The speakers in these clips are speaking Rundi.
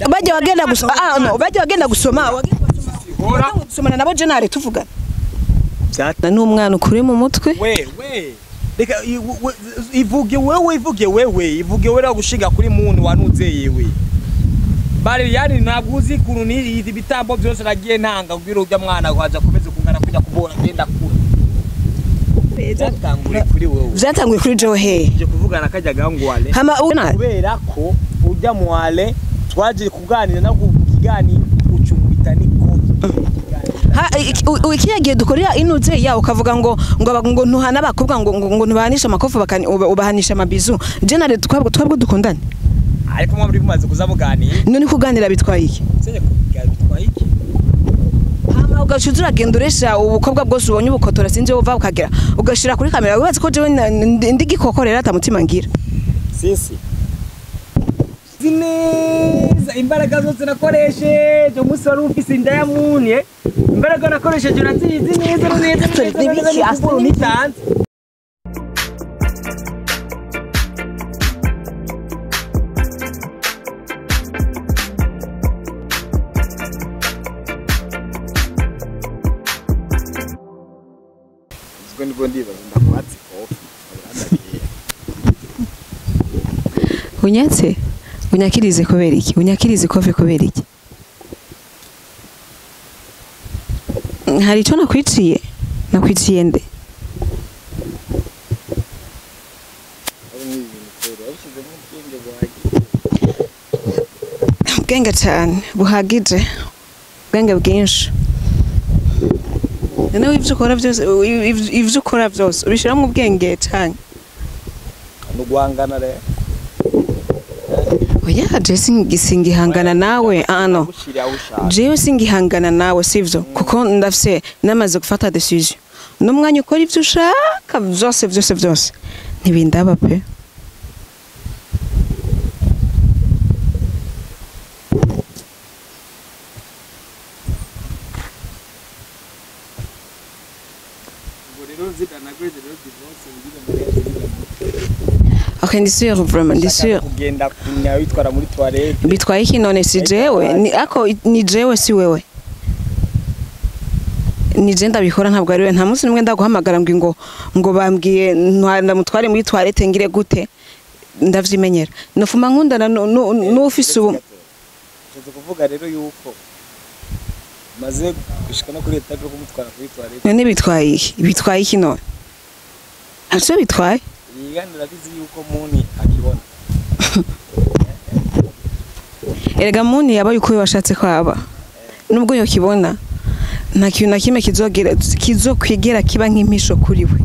Bajya wagenda gusoma, ah no, bajya wagenda gusoma, wagenda gusomana nabo jenare tuvugana. N'umwana ukuri mu mutwe. We reka ivuge wewe, ivuge wewe, ivuge wewe gushinga kuri muntu wanuzeye we. Bari yani ntabwo uzi kuntu ni ibitambo byose nagiye ntanga kugira ujya mwana waje akomeze kungana kujya kubora ngenda kure. Byatanguriye kuri wewe. Byatanguye kuri Joe he. Je kuvugana kajya gangwale. Hama kubera ko ujya muwale twaje kuganira no kuganira ucumubita niko. Ha ikiya gihe dukorera inuze ya ukavuga ngo ngo ntuhana abakobwa ngo ngo ntubahanisha amakofu bakani ubahanisha amabizu. Jenare twabwo dukundane. Ariko mwa muri mumaze kuzamuganira. None kuganira bitwaye iki? Senye kuganira bitwaye iki? Hama ugacuza uragenda uresha ubukobwa bwose ubonye ubukotora sinje uva ukagera ugashira kuri kamera wibaze ko jewe ndi gikokorera atamutima ngira. Sisi. Neza imbaraga zose nakoresheje umunsi wari ufise inda ya munye imbaraga nakoresheje urazizi neza neza neza nitanze. Unyatse unyakirize kubera iki? Unyakirize kofe kubera iki? Hari ico nakwiciye? Nakwiciye nde? Ubwenge cyane buhagije, ubwenge bwinshi. None ivyo ukora byose, ivyo ukora byose ubishiramo ubwenge cyane. No guhangana rero. Oya je singihangana nawe, ah no. Jewe singihangana nawe sivyo kuko ndafise namaze gufata decision. N'umwanya ukora ivyo ushaka byose byose byose ntibindaba pe. Okay, ndi sûr vraiment, ndi sûr. Kugenda kunya witwara muri toilette. Bitwaye iki none si jewe? Ni ako ni jewe si wewe. Ni je ndabikora ntabwo ari we. Nta munsi nimwe ndaguhamagara ngo ngo bambwiye ndamutware muri toilette ngire gute. Ndavyimenyera. Nofuma nkundana n'ufise ubu. Nzo kuvuga rero yuko maze gushika no kuri etape yo kumutwara kuri toilette. None bitwaye iki? Bitwaye iki none? Ntacyo bitwaye. Ibiganiro bizi yuko muni akibona. Erega muni yaba yuko washatse kwaba. Nubwo yokibona nta kintu na kimwe kizogera kizokwigera kiba nk'impisho kuri we.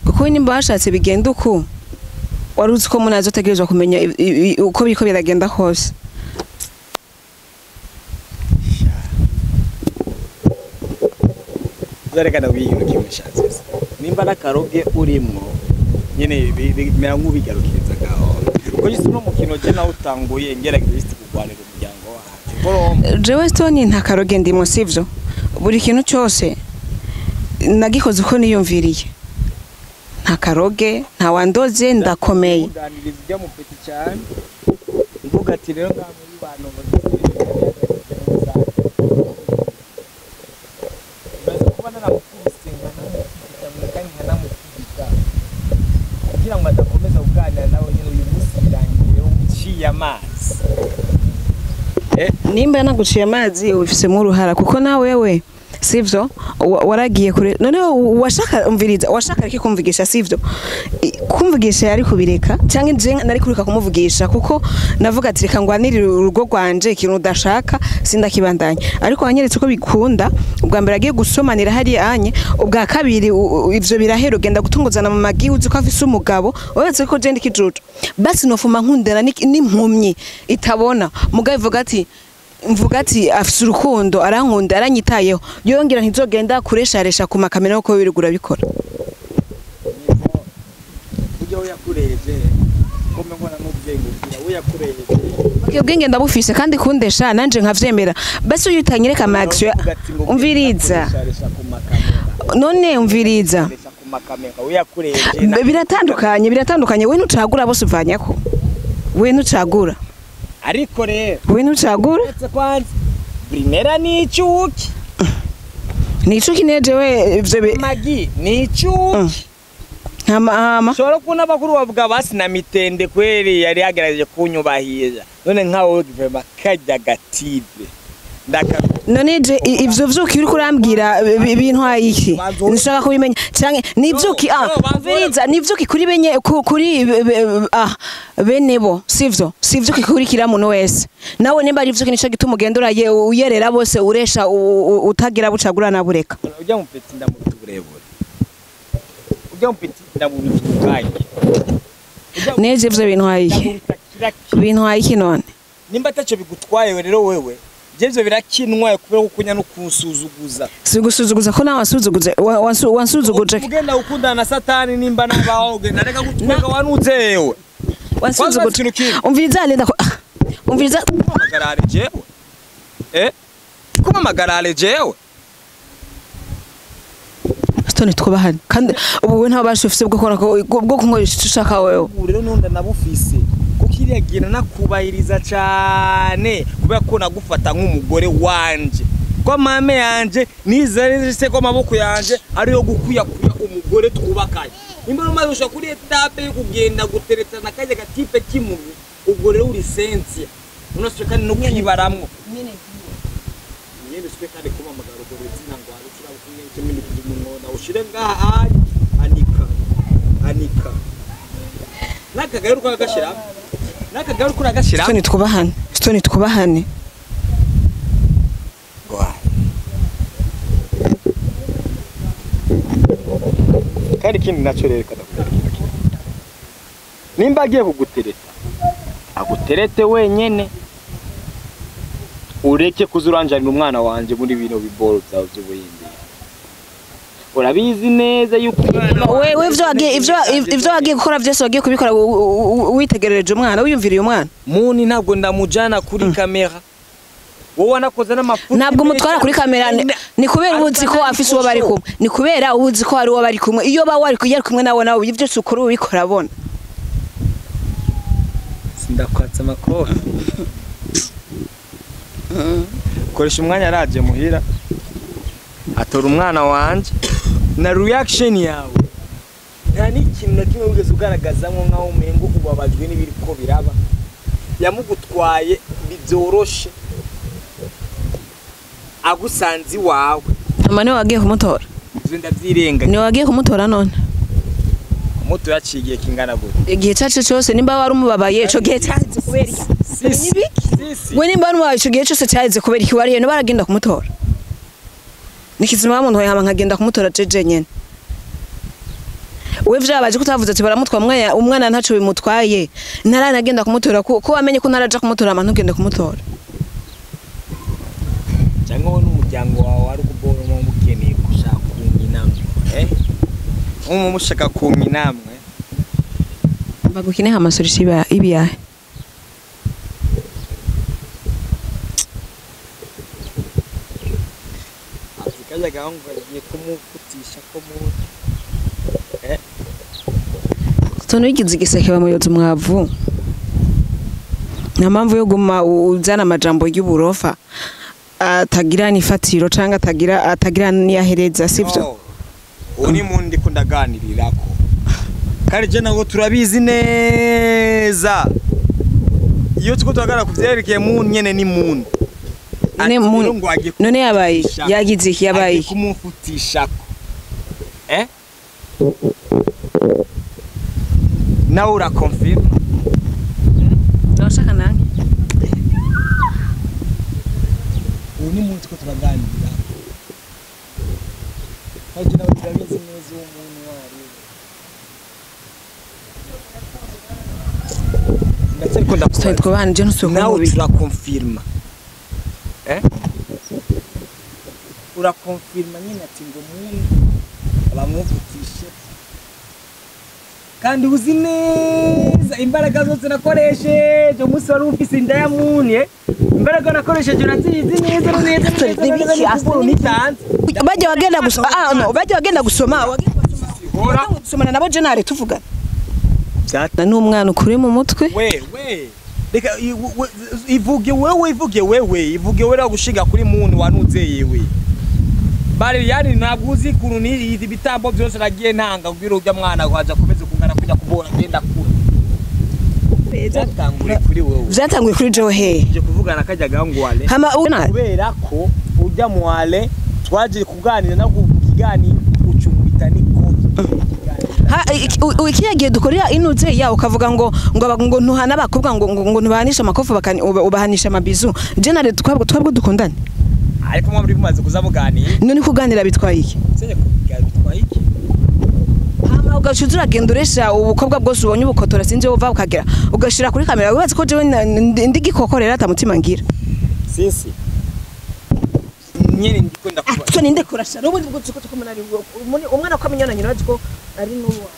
Kuko nimba washatse bigenda uko wari uzi ko muni azotegerezwa kumenya uko biko biragenda hose. Zarekana ibintu kimwe shatse. Nimba nakaroge urimwo nyene bimera nk'ubigarukiriza gaho. Kuko jisi no mukino je nawe utanguye ngerageza jisi kugwanira umuryango wacu. Jewe Stone nta karoge ndimo sivyo. Buri kintu cyose nagikoze uko niyumviriye. Nta karoge, nta wandoze ndakomeye. Kuganiriza ujya mu peti cyane. Mvuga ati rero nka muri bantu ngo kugira ngo adakomeza kuganira nawe nyine uyu munsi birangiye uciye amazi. Nimba naguciye amazi ubifisemo uruhara kuko na wewe sivyo waragiye kure. None washaka umviriza washaka ariko kumvugisha sivyo kumvugisha yari kubireka cyangwa nje nari kureka kumuvugisha kuko navuga ati reka ngwanirire urugo rwanje ikintu udashaka sindakibandanya. Ariko wanyeretse ko bikunda ubwa mbere agiye gusomanira hari anye ubwa kabiri ivyo birahera ugenda gutunguzana mu magi uzi ko afise umugabo uretse ko je ndikijuju basi nofuma nkundana n'impumyi itabona mugabe ivuga ati mvuga ati afise urukundo arankunda aranyitayeho yongera ntizogenda kuresharesha ku makamera ko birigura bikora. Ujye yakureje kome nkona n'ubwenge ugira yakureje. Okay, ubwenge ndabufise kandi kundesha nanje nkavyemera. Basi uyu utanyereka max umviriza. None umviriza. Biratandukanye biratandukanye we ntucagura bose uvanyako. We ntucagura. Ariko rero We ntucagura. Uretse kwanza Brinera ni icuki. Ni icuki neje we ivyo Magi ni icuki. Hama hama. Ushobora kubona abakuru bavuga basi na mitende kweli yari yagerageje kunyubahiriza. None nkawe vraiment kajya gatibe. None je ivyo vyuki uri kurambwira bintwaye iki? Nshaka kubimenya. Canke ni ivyuki viriza ni ivyuki kuri benye kuri benebo sivyo? Sivyo kikurikira muntu wese. Nawe nimba ari ivyuki nico gituma ugenda uyerera bose uresha utagira bucagura na bureka. Ujya mu peti ndamuruta uburebure. Ujya mu peti ndamuruta ubwange. Neje ivyo bintwaye iki? Bintwaye iki none? Nimba ataco bigutwaye rero wewe Jevyo birakinwa kubera kukunya no kunsuzuguza. Sigusuzuguza ko nawe wasuzuguze wansuzuguje. Ugenda ukundana na Satani nimba nabaho ugenda reka gutwega wanuzewe. Wansuzuguje. Umviriza lenda ko umviriza kumagarare jewe. Kumagarare jewe. Stone twubahane. Kandi ubu we nta bashufise bwo kora bwo kunkoresha ushaka wewe. Ubu rero nunda nabufise. Kukiriya gina nakubahiriza cyane kubera ko nagufata nk'umugore wanje. Kwa mame yanje nizere ko amaboko yanje ari yo gukuya kuya umugore twubakanye. Nimba umaze ushaka kuri etape yo kugenda guteretana kajya gatipe kimubi ubwo rero uri sensia. Unaswe kandi no kwibaramwo. Nyene swe kandi kuma magaro zina ngo ari kirabukumye kimwe kuzimunona ushire ngaha anika anika. Nakagaruka gashira. Nakagaruka uragashira. Stone twubahane. Stone twubahane. Kandi ikindi naco rero kadakwereka. Nimba agiye kugutereta aguterete wenyene. Ureke kuzuranjanira umwana wanje muri bino biboro byawe by'ubuhindi. Urabizi neza yuko wewe ivyo wagiye gukora byose wagiye kubikora witegerereje umwana wiyumviriye umwana. Muni ntabwo ndamujana kuri kamera. Wowe wanakoze n'amafuti. Ntabwo umutwara kuri kamera ni kubera ubuzi ko afise uwo bari kumwe. Ni kubera ubuzi ko ari uwo bari kumwe. Iyo ba wari kuyari kumwe nawe nawe ivyo ukora ubikora abona. Sindakwatsa amakofi. Koresha umwanya araje muhira. Atora umwana wanje na reaction yawe. Nta n'ikintu na kimwe wigeze ugaragazamwo nkaho umengo ubabajwe n'ibiri ko biraba. Yamugutwaye bibyoroshe. Agusanzi wawe. Mama niwe wagiye kumutora. Ivyo ndavyirenga. Niwe wagiye kumutora none. Umuto yacigiye kingana gute? Igihe cacu cyose nimba wari umubabaye ico gihe cyaheze kubera iki? We nimba wari umubabaye ico gihe cyose cyaheze kubera iki wariye no baragenda kumutora. Nikizima bamuntu hama nkagenda kumutora jeje nyene. We vyabaje kutavuze ati baramutwa umwana ntaco bimutwaye. Ntaranagenda kumutora ko wamenye ko ntaraja kumutora ama ntugende kumutora. Cyangwa wowe n'umuryango wawe wari kubora mukeneye gushaka kunginamwe. Umushaka kunginamwe. Bagukine hamasurisha ibiyahe. Kajya gahungu agiye kumufutisha ko mu Stone wigize igiseke bamuyoza umwavu. Nta mpamvu yo guma uzana amajambo y'uburofa atagira nifatiro canga atagira niyahereza sivyo? Uri mundi ko ndaganirirako. Kandi je nago turabizi neza. Iyo tuko turagara kuvyerekeye mu nyene ni muntu. None yabaye yagize iki yabaye kumufutishako. Nawe ura confirm. Ndashaka nange. Ubu ni muntu ko turaganira. Kandi nawe turabizi neza uwo muntu wari. Ndacyariko ndakubaza. Twabana je ntusuko nawe urakonfirma. Urakonfirma nyine ati ngo muntu abamuvutishe. Kandi uzi neza imbaraga zose nakoresheje umunsi wari ufise inda ya muntu imbaraga nakoresheje urazizi neza neza neza. Bajya wagenda gusoma bajya wagenda gusoma gusomana nabo jenare tuvugana. N'umwana ukuri mu mutwe. We Reka ivuge wewe, ivuge wewe, ivuge wewe gushinga kuri muntu wanuze yewe. Bari ntabwo uzi kuntu ni ibitambo byose nagiye ntanga kugira urya mwana waje akomeze kungana kujya kubona ngenda kura. Byatanguriye kuri wewe. Vyatanguye kuri jewe he? Nje kuvugana kajya gahungu wale. Hama kubera ko ujya mu wale twaje kuganira no kuganira ucumubita niko. Ha ikiya gihe dukorera inuze ya ukavuga ngo ngo ntuhana abakobwa ngo ntubahanisha amakofu ubahanisha amabizu. Jenare twabwo dukundane. Ariko mwa muri bumaze kuzabuganira. None kuganira bitwaye iki? Senye kuganira bitwaye iki? Hama ugacuza uragenda uresha ubukobwa bwose ubonye ubukotora sinje uva ukagera ugashira kuri kamera wibaze ko jewe ndi gikokorera atamutima ngira. Sisi. Nyene ndiko ndakuba. So ninde kurasha n'ubundi bwo tuko tukumunari umwana ko amenyana nyina bazi ko ari n'uwa.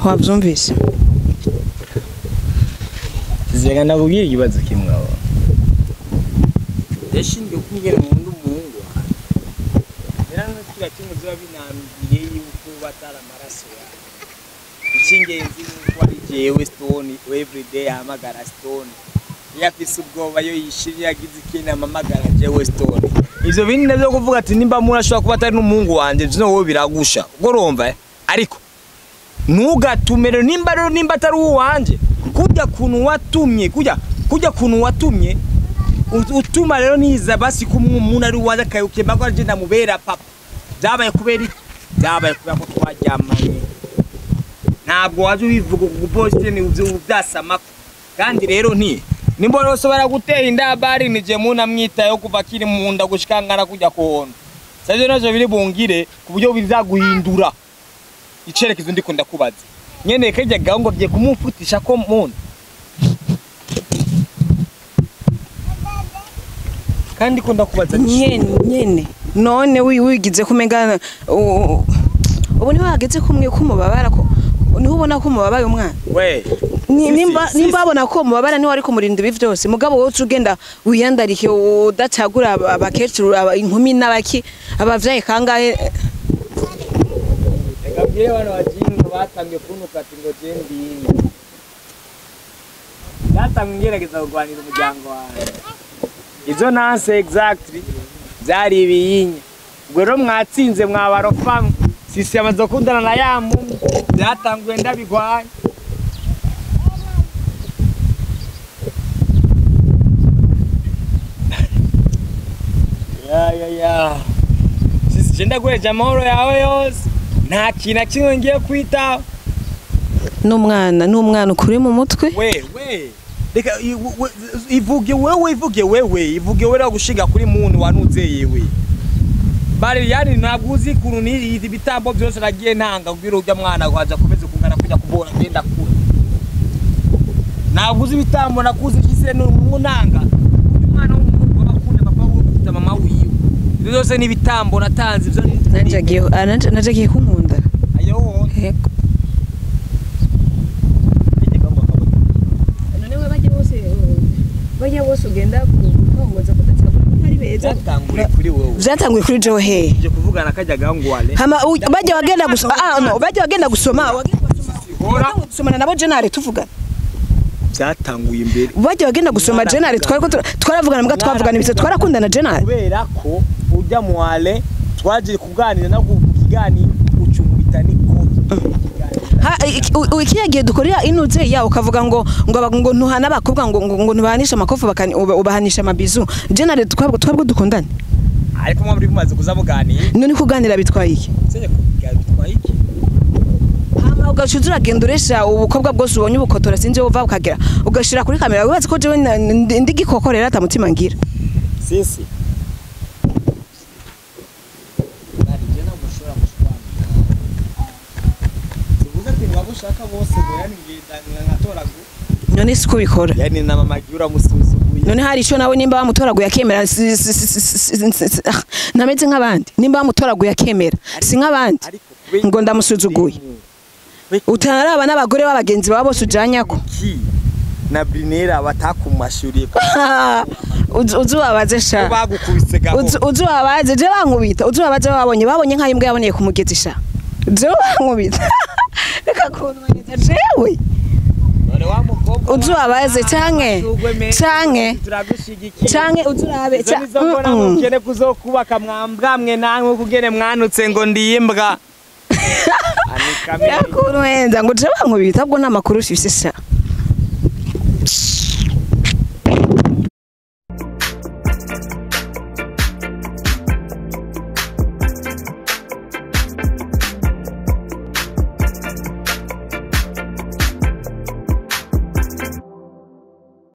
Wabyumvise? Zega ndakubwira ikibazo kimwe aho. Yashingiye kungera mu umuhungu wawe. Era n'ikira kimwe ziba binambwiye yuko batara amaraso yawe. Icy'ingenzi nuko ari jewe Stone everyday ahamagara Stone. Iyo afise ubwoba yo yishimye yagize ikintu amamagara jewe Stone. Ivyo bindi navyo kuvuga ati nimba umuntu ashobora kuba atari n'umuhungu wanje ivyo wowe biragusha. Ubwo urumva ariko ntugatumere nimba rero nimba atari uwanje kujya kuntu watumye kujya kuntu watumye utuma rero niza basi kumwe ari uwaje akayukemba ko agenda mubera papa. Byabaye kubera iki? Byabaye kubera ko twaryamanye. Ntabwo waje ubivuga ku poste ni ubyasamako. Kandi rero nti nimba rose baragutera inda bari nije muna mwitayo kuva kiri mu nda gushikangana kujya kuhondo. Savyo nazo biri bungire ku buryo bizaguhindura icerekezo ndiko ndakubaza. Nyene kajya gahungo giye kumufutisha ko muntu. Kandi ko ndakubaza nyene none wigize kumengana ubu niho hageze kumwe kumubabara ko niho ubona ko mubabaye umwana. We nimba abona ko mubabara niho ari kumurinda ibi vyose mugabo wowe ugenda wiyandarike udacagura abakecuru inkumi n'abaki abavyaye kangahe. Reka mbwire bano bajinga batangiye kunuka ati ngo je ndinga. Natangiye ngerageza kurwanira umuryango wanjye. Izo nanse exactly byari ibiyinya. Ubwo rero mwatsinze mwabarofa sisi amaze kundana na ya mumwe byatanguye ndabigwanya. Ya. Sisi je ndagweje amahoro yawe yose. Nta kintu na kimwe ngiye kwita. N'umwana ukuri mu mutwe. We reka ivuge wewe, ivuge wewe, ivuge wewe gushinga kuri muntu wanuze yewe. Bari ntabwo uzi kuntu ni ibitambo byose nagiye ntanga kugira urya mwana waje akomeze kungana kujya kubona ngenda kura. Ntabwo uzi ibitambo nakuze byise n'umunanga. Umwana w'umuhungu abakunda papa wiwe kuruta mama wiwe. Ibyo byose ni ibitambo natanze ibyo Naje kunkunda. Ayo. Yego. Bajya bose ugenda kukongoza kudatagura ari beza. Byatanguye kuri wewe. Vyatanguye kuri jewe he? Nje kuvugana kajya gahungu wale. Hama bajya bagenda gusoma no bajya bagenda gusoma gusomana nabo Jenare tuvugana. Byatanguye imbere. Bajya bagenda gusoma Jenare twariko twaravugana mbwa twavugana ibise twarakundana Jenare. Kubera ko ujya mu wale twaje kuganira no kuganira ucumubita niko. Ha ikiya gihe dukorera inuze ya ukavuga ngo ntuhana abakobwa ngo ntubahanisha amakofu ubahanisha amabizu. Jenare twabwo dukundane. Ariko mwa muri bumaze kuzabuganira. None kuganira bitwaye iki? Senye kuganira bitwaye iki? Hama ugacuza uragenda uresha ubukobwa bwose ubonye ubukotora sinje uva ukagera ugashira kuri kamera wibaze ko jewe ndi gikokorera atamutima ngira. Sisi. Ushaka bose ngo yani ngidanira nkatoragu. None siko bikora. Yani na mama gira musuzuguye. None hari ico nawe nimba bamutoraguye akemera nameze nk'abandi. Nimba bamutoraguye akemera si nk'abandi ngo ndamusuzuguye. Utaraba n'abagore b'abagenzi babo bose ujanyako. Na Brinera batakumashuriye. Uzubabaze sha. Bagukubise gaho. Uzubabaze je bankubita. Uzubabaze babonye nka imbwa yaboneye ku mugezi sha. Jewe bankubita? Reka kunweza jewe. None wa mukobwa Uzubabaze canke amashurwe meza, canke turagushigikiye. Canke uzurabe. Izo nizo mbona mukene kuzokubaka mwambwa mwe namwe kugene mwanutse ngo ndiyimbwa. Yakunwenza ngo jewe bankubita, ubwo nta makuru ufise sha.